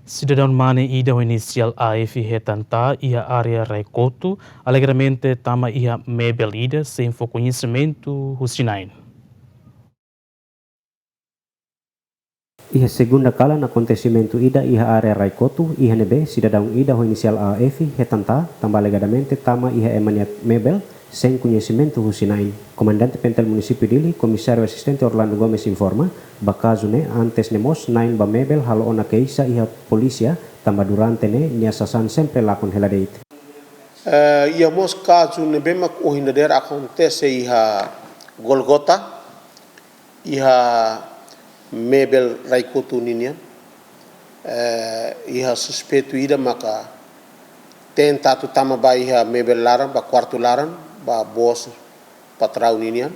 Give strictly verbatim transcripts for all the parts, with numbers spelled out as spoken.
Sidadaun mane ida ho inisiál A F hetan taa iha área Raikotu, alegadamente tama iha mebel ida sein fó koñesimentu husi na'in. Iha segunda kalan akontesimentu ida iha área Raikotu, iha ne'ebé sidadaun ida ho inisiál A F hetan taa, tanba alegadamente tama iha ema nia mebel, sein koñesimentu husi na'in. Komandante PNTL Munisípiu Dili, Komisáriu Asistente Orlando Gomes informa, ba kazu ne'e antes ne'e mós na'in ba mebel halo ona keixa iha polísia, tanba durante ne'e nia sasán sempre lakon hela de'it. Eh, iha mós kazu ne'ebé mak ohin dadeer akontese iha Golgota, iha mebel Raikotu ninian. Eh, iha suspeitu ida maka tenta atu tama ba iha mebel laran, ba kuartu laran, ba bos patraun ninian.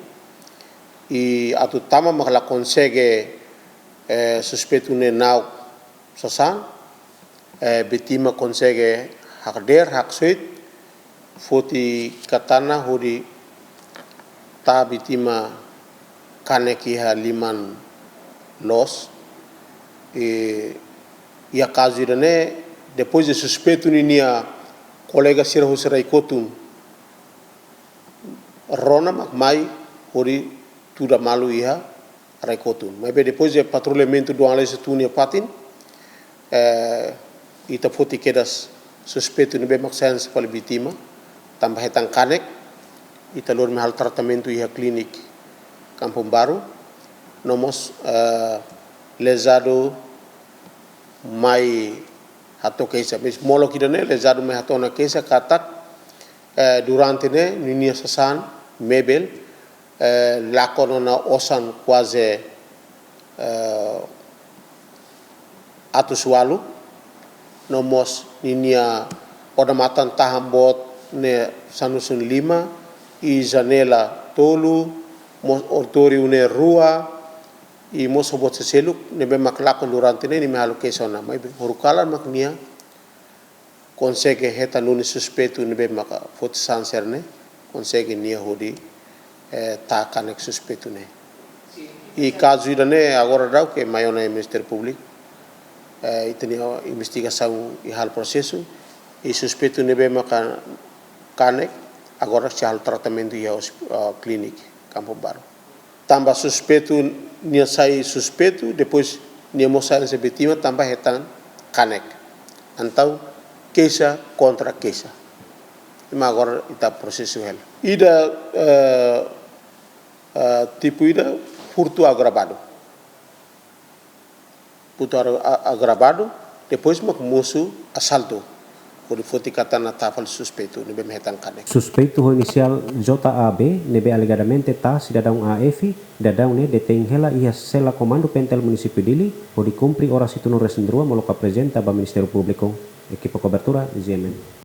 I atu tama maka la konsege, eh, suspeitu ne'e na'ok sasán, eh, vítima konsege hakdeer, haksoit, foti katana hodi taa vítima kanek iha liman loos. I, iha kazu ida-ne'e, depois de suspeitu ninia kolega sira husi Raikotu rona mak mai hodi tuda malu iha Raikotu. Maibé depois de patrullamentu duan lai se tun iha fatin, eh, ita foti kedas suspeitu ne'ebé mak sai hanesan fali vítima, tanba hetan kanek, ita lori mai halo tratamentu iha klinik Kampung Baru, no mós, eh, lezadu mai hato'o keixa. Maibé molok ida-ne'e, lezadu mai hato'o ona keixa katak, eh, durante ne'e, ninia sasán, mebel, eh, lakon ona osan kuaze, eh, atus ualu, no mós ninia odamatan tahan boot ne'e sanulu-resin-lima, i janela tolu, mós oratóriu ne'e rua, i mós robot seseluk, ne'ebé mak lakon durante ne'e, nia mai halo keixa ona. Maibé, hotu kalan mak nia konsege hetan duni suspeitu ne'ebé maka foti sasán sira-ne'e, konsege nia hodi, eh, taa kanek suspeitu ne'e. I kazu ida-ne'e agora daudaun ke mai ona iha Ministériu Públiku, eh, ita-nia investigasaun i halo prosesu, i suspeitu ne'ebé maka kanek, agora sei halo tratamentu iha hosp-, eh, klinik Kampung Baru. Tanba suspeitu, nia sai suspeitu, depois nia mós sai hanesan vítima tanba hetan kanek. Entaun, keixa kontra keixa. Ema agora ita prosesu hela. Ida, eh, eh, tipu ida, furtu agravadu. Furtu a-, a-, agravadu, depois mak mosu asaltu. Hodi foti katana taa fali suspeitu ne'ebé mak hetan kanek. Suspeitu ho inisiál J A B, ne'ebé alegadamente taa sidadaun A F, daudaun ne'e detein hela iha sela komandu PNTL Munisípiu Dili, hodi kumpre oras hitunulu-resin-rua molok aprezenta ba Ministériu Públiku. Ekipa kobertura, Z M N.